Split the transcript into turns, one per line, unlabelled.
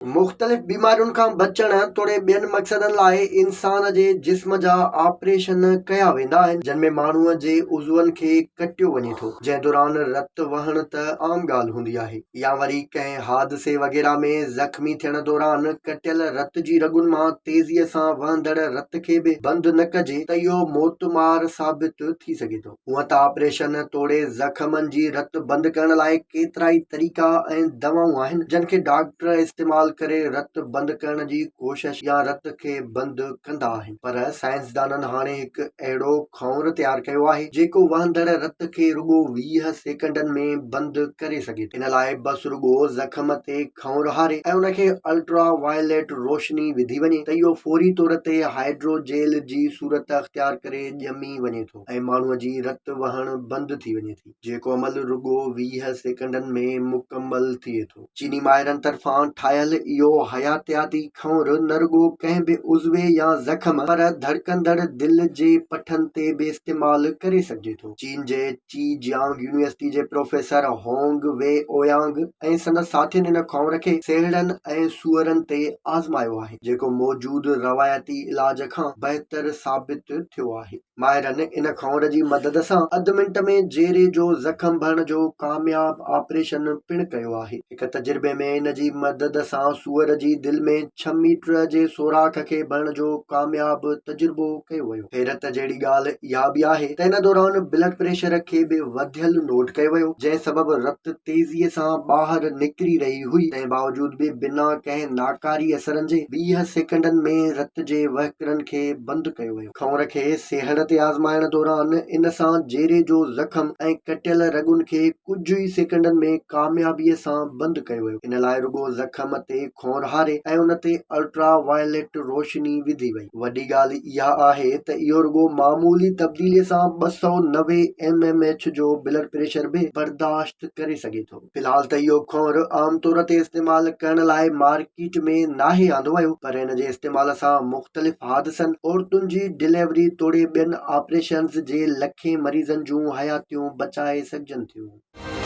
مختلف بيمارين کان بچڻ توڙي ٻين مقصدن لاء انسان جي جسم جا آپريشن ڪيا ويندا آهن، جن ۾ ماڻهوء جي عضون کي ڪٽيو وڃي ٿو، جنهن دوران رت وهڻ ته عام ڳالهه هوندي آهي يا وري ڪنهن حادثي وغيره ۾ زخمي ٿيڻ دوران ڪٽيل رت جي رڳن مان تيزيء سان وهندڙ رت کي به بند نه ڪجي ته اهو موتمار ثابت ٿي سگهي ٿو. هونء ته آپريشن توڙي زخمن جي رت بند ڪرڻ لاء ڪيترائي طريقا ۽ دوائون آهن، جن کي ڊاڪٽر استعمال ڪري رت بند ڪرڻ جي ڪوشش يا رت کي بند ڪندا آهن، پر سائنسدانن هاڻي هڪ اهڙو کؤنر تيار ڪيو آهي، جيڪو وهندڙ رت کي رڳو 20 سيڪنڊن ۾ بند ڪري سگهي ٿو. ان لاء بس رڳو زخم تي کنئور هاري ۽ ان کي الٽرا وائليٽ روشني وڌي وڃي ته اهو فوري طور تي هائيڊرو جيل جي صورت اختيار ڪري ڄمي وڃي ٿو ۽ ماڻهوء جي رت وهڻ بند ٿي وڃي ٿي، جيڪو عمل رڳو 20 سيڪنڊن ۾ مڪمل ٿئي ٿو. چيني ماهرن طرفان ٺاهيل اهو حياتياتي کنئور نه رڳو ڪنهن به عضوي يا زخم پر ڌڙڪندڙ دل جي پٺن تي به استعمال ڪري سگهجي ٿو. چين جي چي جيانگ يونيورسٽي جي پروفيسر هونگ وي اويانگ ۽ سندس ساٿين ان کؤنر کي سيهڙن ۽ سوئرن تي آزمايو آهي، جيڪو موجود روايتي علاج کان بهتر ثابت ٿيو آهي. ماهرن ان کؤنر جي مدد سان اڌ منٽ ۾ جيري جو زخم ڀرڻ جو ڪامياب آپريشن پڻ ڪيو آهي. هڪ تجربي ۾ ان جي مدد سان سوئر جي دل ۾ ڇهه ميٽر جي سوراخ کي ڀرڻ جو ڪامياب تجربو ڪيو ويو. حيرت جهڙي ڳالهه اها به آهي ته ان دوران بلڊ پريشر کي به وڌيل نوٽ ڪيو ويو، جنهن سبب رت تيزيء سان ٻاهر نڪري رهي هئي، تنهن باوجود به بنا ڪنهن ناڪاري اثرن جي 20 سيڪنڊن ۾ رت جي وهڪرن کي بند ڪيو ويو. کنئور کي سيهڙ تي آزمائڻ دوران ان سان جيري جو زخم ۽ ڪٽيل رڳن کي ڪجهه ئي سيڪنڊن ۾ ڪاميابيء سان بند ڪيو ويو. ان لاء رڳو زخم تي کنئور هاري ۽ ان تي الٽرا وائليٽ روشني وڌي وئي. وڏي ڳالهه اها آهي ته اهو رڳو معمولي تبديلي سان 290 ايم ايم ايڇ جو بلڊ پريشر به برداشت ڪري سگهي ٿو. في الحال ته اهو کنئور عام طور تي استعمال ڪرڻ لاء مارڪيٽ ۾ ناهي آندو ويو پر ان جي استعمال سان مختلف حادثن، عورتن جي ڊليوري توڙي ٻين آپريشنز جي لکين مريضن جون حياتيون بچائي سگهجن ٿيون.